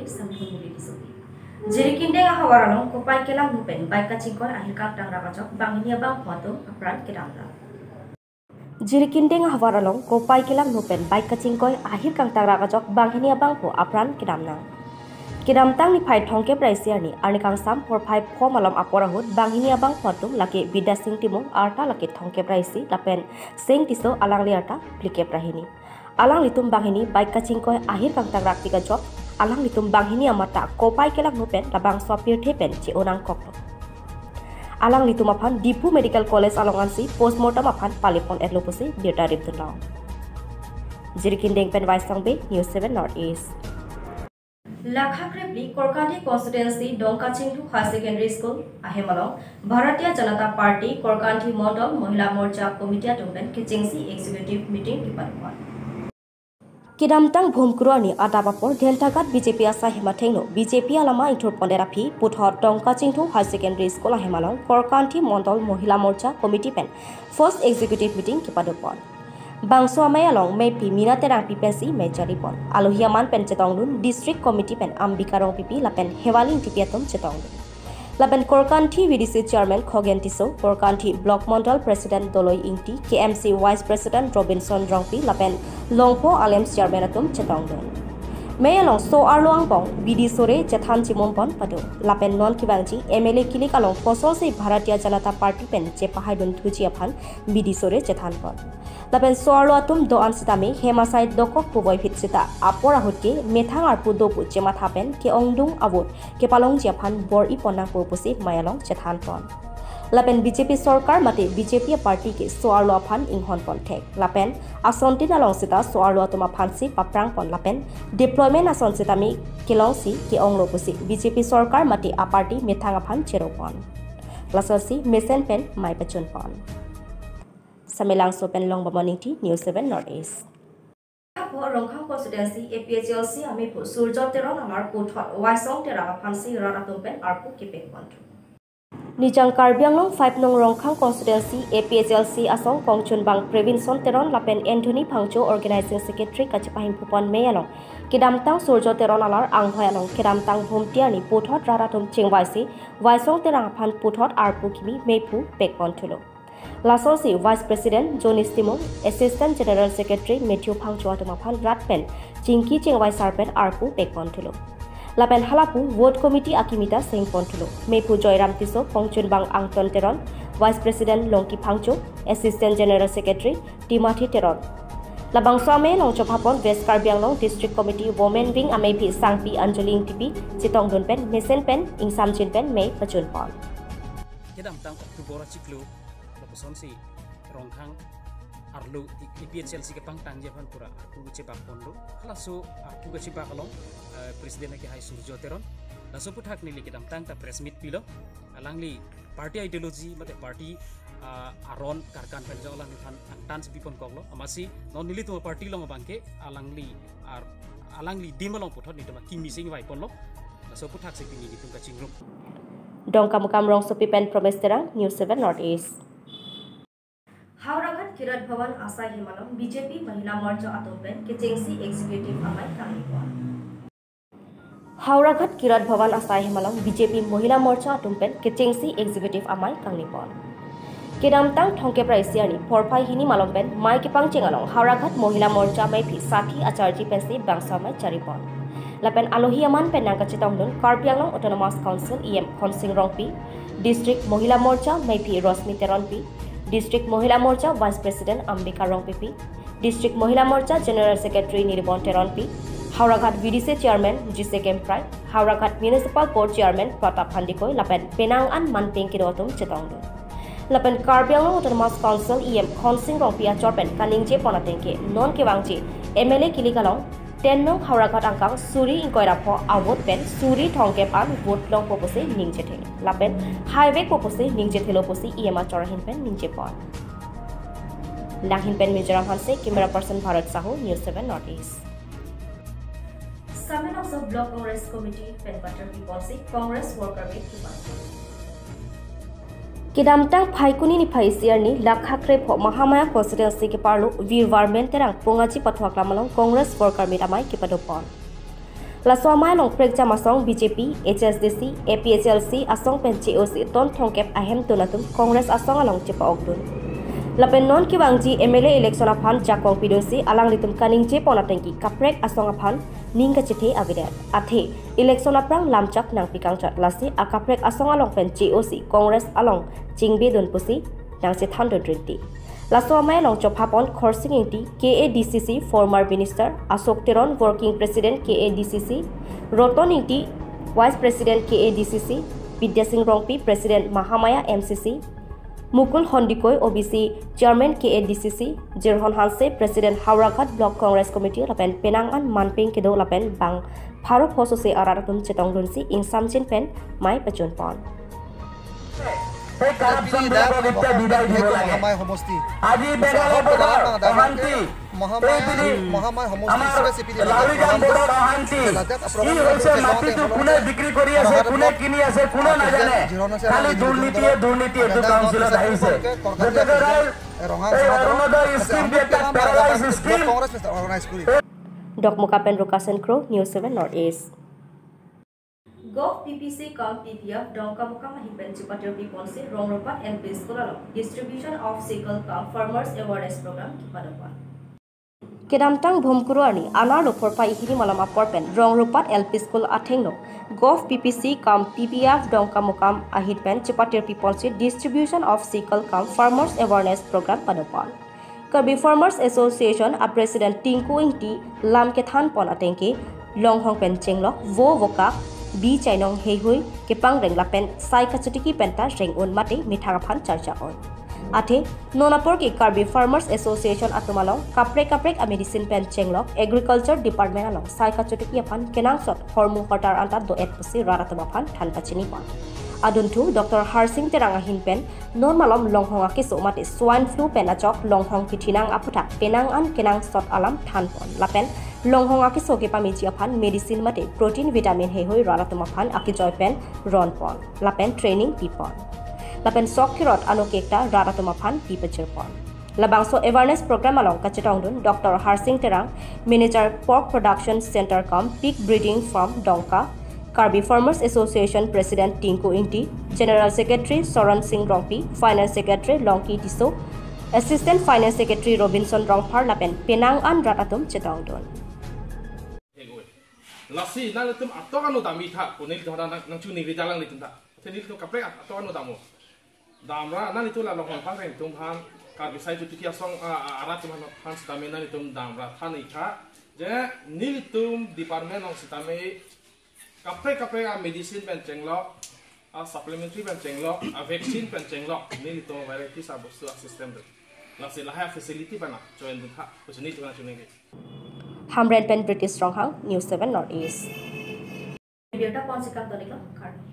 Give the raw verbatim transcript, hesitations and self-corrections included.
Samphun Bili Tissopi. Jirikindeng ahavar along kopai kelangno pen bike kachingkoi ahir kangtang rak ajok banghini abangphu atum apran kedamnang. Jirikindeng ahavar along kopai kelangno pen bike kachingkoi ahir kangtang rak ajok banghini abangphu apran kedamnang. Kedamtang niphai thomkep ra isi arni arni kangsam porphai pho malom apor ahut banghini abangphu atum lake Bidya Sing Timung arta lake thomkep ra isi lapen Seng Tisso alangli arta phlikep ra hini. Alanglitum banghini bike kachingkoi ahir kangtang rak tik ajok, alanglitum banghini amat ta kopai kelangno pen labangso apirthe pen che-o nangkoklo. Alanglitum aphan Diphu Medical College along ansi postmortem aphan palepon-etlo pusi birta rimdunlo. Jirikindeng pen Waisong Bey, News seven North East. Lakha krepli Korkanthi Constituency Dongkachingthu Higher Secondary School ahem along Bharatiya Janata Party Korkanthi Mondol Mohila Morcha Committee atum pen kechengsi executive meeting kepadopon. Kedamtang Bhumkuru arni adap apor Dhentaghat B J P asai hem athengno B J P alama ingthurpondet aphi puthot Dongkachingthu Higher Secondary School ahem along Korkanthi Mondol Mohila Morcha Committee pen first executive meeting kepadopon. Bangso amei along Meipi Mina Terangpi pensi mei charipon. Alohi aman pen chetongdun District Committee pen Ambika Rongpipi lapen Hewali Ingtipi atum chetongdun. Lapen Korkanthi V D C Chairman Khogen Tisso, Korkanthi Block Mondol President Doloi Ingti, K M C Vice President Robinson Rongpi lapen Longpho Alliance Chairman atum chetongdun. Mei along so-arlo angbong bidi sore chethan chimumpon pado. Lapen non kevangji M L A kilik along kosonsi Bharatiya Janata Party pen chepahaidun thuji aphan bidi sore chethanpon. Lapen so-arlo atum do-an sitame hem asai dokok puvoiphit sita apor ahut ke methang arpu do pu chematha pen ke-ongdung a-vote kepalongji aphan bor-ipon nangpo pusi mei along chethanpon. Lapen B J P sorkar mate B J P party ke so-arlo aphan inghonpon thek. Lapen asontin along sita so-arlo atum aphansi paprangpon lapen deployment ason sitame kelongsi ke-onglo pusi B J P sorkar mate a-party methang aphan cheropon. Lasonsi mesen pen mei pachunpon. Samelangso pen Longbomon Ingti, News seven North East. Hapo Rongkhang Constituency A P H L C ameiphu Surjo Teron alar puthot Waisong Terang aphansi rat atum pen arpu kepekponthu. Nijang Karbi Anglong five nong Rongkhang Constituency A P H L C asong kongchunbang Previnson Teron lapen Anthony Phangcho Organizing Secretary kachepahimphupon mei along kedamtang Surjo Teron alar anghoi along kedamtang Bhumti arni puthot rat atum chingvaisi Waisong Terang aphan puthot arpu kimi meiphu pekponthulo. Lasonsi Vice President Jonis Timung, Assistant General Secretary Matthew Phangcho atum aphan rat pen chingki chingvai sar pen arpu pekponthulo. Lapen halapu Vote Committee akimi ta sengponthulo. Meiphu Joyram Tisso, kongchunbang Angton Teron, Vice President Longki Phangcho, Assistant General Secretary Timothy Teron. Labangso amei along chophapon West Karbi Anglong District Committee Women Wing ameiphi Sangpi Anjali Ingtipi chetongdun pen mesen pen ingsamjin pen mei pachunpon. Kedamtang October achiklo, lapusonsi Rongkhang arlo A P H L C kepangtangji aphan pura arpu chebakponlo. Halaso arpu kachebak along, eh, President akehai Surjo Teron. Laso aputhak neli kedamtang ta press meet pilo. Alangli party ideology mate party, ah, aron karkan pen jong alangliphan angtan si piponkoklo. Amatsi non nelitum party along abangke alangli ar-, alangli adim along puthot nelitum akimi sengvaiponlo. Laso aputhak si pini nelitum kachingrum. Dongkamukam Rongsopi pen Promes Terang, News seven North East. Howraghat Kirat Bhawan asai hem along B J P Mahila Morcha atum pen kechengsi executive amei kangnipon. Howraghat Kirat Bhawan asai hem along B J P Mahila Morcha atum pen kechengsi executive amei kangnipon. Kedamtang thomkep ra isi arni porphai hini malom pen mei kepangcheng along Howraghat Mahila Morcha meiphi Sakhi Acharji pensi bangso amei charipon. Lapen alohi aman pen nangkachetongdun Karbi Anglong Autonomous Council E M Khonsing Rongpi, District Mahila Morcha meiphi Rosmi Teronpi, District Mahila Morcha Vice President Ambika Rongpipi, District Mahila Morcha General Secretary Niribon Teronpi, Howraghat V D C Chairman Jise Kemprai, Howraghat Municipal Board Chairman Pratap Phandikoi lapen penang an manpeng kedo atum chetongdun. Lapen Karbi Anglong Autonomous Council E M Khonsing Rongpi achor pen kaningjepon ateng ke non kevangji M L A kilik along ten nong Howraghat angkang suri ingkoi ra pho a-vote pen suri thomkep an vote longpo pusi ningjethek. Lapen haivekpo pusi ningjetheklo pusi E M achor ahin pen ningjepon. Langhin pen Mizoram Hanse, camera person Bharat Sahu, News seven North East. Samelangso Block Congress Committee pen batar piponsi Congress worker meet kipan. Kedamtang Phaikuni niphai isi arni Lakha krepho Mahamaya Constituency keparlo Virvarmen Terang Pongaji Pathuaklam along Congress worker meet amei kepadopon. Laso amei along prekjam asong B J P, H S D C, A P H L C asong pen che-osi ton thomkep ahemtun atum Congress asong along chepa-okdun. Lapen non kevangji M L A election aphan jakong pidunsi alanglitum kaningje pon atengke kaprek asong aphan ning kachethe avedet. Athe election aphrang lamchak nangpi kangchot, lasi akaprek asong along pen che-osi Congress along chingbedun pusi nangchethandun rinti. Laso amei along chopha pon Khorsing Ingti, K A D C C former minister, Ashok Teron, working president K A D C C, Roton Ingti, vice president K A D C C, Bidya Sing Rongpi, president Mahamaya M C C, Mukul Hondikoi, O B C chairman K A D C C, Jirhon Hanse, president Howraghat Block Congress Committee, lapen penang an manpeng kedo lapen bang pharo phosose arat atum chetongdunsi ingsamjin pen mei pachun pon. সেই কাৰাপশ্যন বিলাকক এতিয়া বিদায় দিব লাগে। আজি মেঘালয় বৰ্ডৰ অশান্তি, এইপিনে আমাৰ লাউৰিজান বৰ্ডৰ অশান্তি, কি হৈছে, মাটিটো কোনে বিক্ৰী কৰি আছে, কোনে কিনি আছে, কোনো নাজানে। খালি দুৰ্নীতিয়ে দুৰ্নীতি এইটো কাউন্সিলত আহিছে। গতিকে ৰাইজ, এই অৰুণোদয় স্কিম যে এটা paralyse scheme. Dokmoka pen Rukasen Kro, News seven North East. Govt P P C cum P P F Dongkamukam ahin pen chepatirpi ponsi Rongrupat L P School along Distribution of Sickle cum Farmers Awareness Program kepadopon. Kedamtang Bhomkuru arni anerlo phorphai hini malom apor pen Rongrupat L P School athengno Govt P P C cum P P F Dongkamukam ahin pen chepatirpi ponsi Distribution of Sickle cum Farmers Awareness Program padopon. Karbi Farmers Association a President Tinku Ingti lam kethan pon atengke longhong pen chenglok, vo vokak, bi chainong heihui kepangreng lapen sai kachotiki penta reng un mate methang aphan charcha on. Athe non apor ke Karbi Farmers Association atum along kaprek kaprek a medicine pen chenglok Agriculture Department along sai kachotiki aphan kenangsot hormu hortar anta do-et pusi rat atum aphan than pachini pon. Adunthu Doctor Harsing Terang ahin pen non malom longhong akeso mate swine flu pen achok longhong kithinang aputhak penang an kenangsot alam than pon. Lapen longhong akeso kepameji aphan medicine mate protein vitamin heihui rat atum aphan akejoi pen ron pon. Lapen training pi pon. Lapen sok kerot ano kekta rat atum aphan pi pachir pon. Labangso awareness program along kachetongdun Doctor Harsing Terang, Manager Pork Production Center cum Pig Breeding Farm Dongka, Karbi Farmers Association President Tinku Ingti, General Secretary Soron Sing Rongpi, Finance Secretary Longki Tisso, Assistant Finance Secretary Robinson Rongphar lapen penang an rat atum chetongdun. Lasi nanglitum atok ano dami tha, ko nelitum nang nangchuningri jalang nelitum tha. Te nelitum kaprek atok ano damo. Damra nanglitum la longhong pangreng atum aphan, Karbi sai kachotiki asong arat atum aphan sitame nanglitum damra than-ik tha. Je nelitum department along sitame kaprek kaprek a medicine pen chenglok, a supplementary pen chenglok, a vaccine pen chenglok, nelitum varieties abostu a system do. Lasi lahai a facility pen a join dun tha, pusi nelitum nangchuningri. Hamren pen British Ronghang, News seven North East. Birta ponsi kangton-iklo, kardom.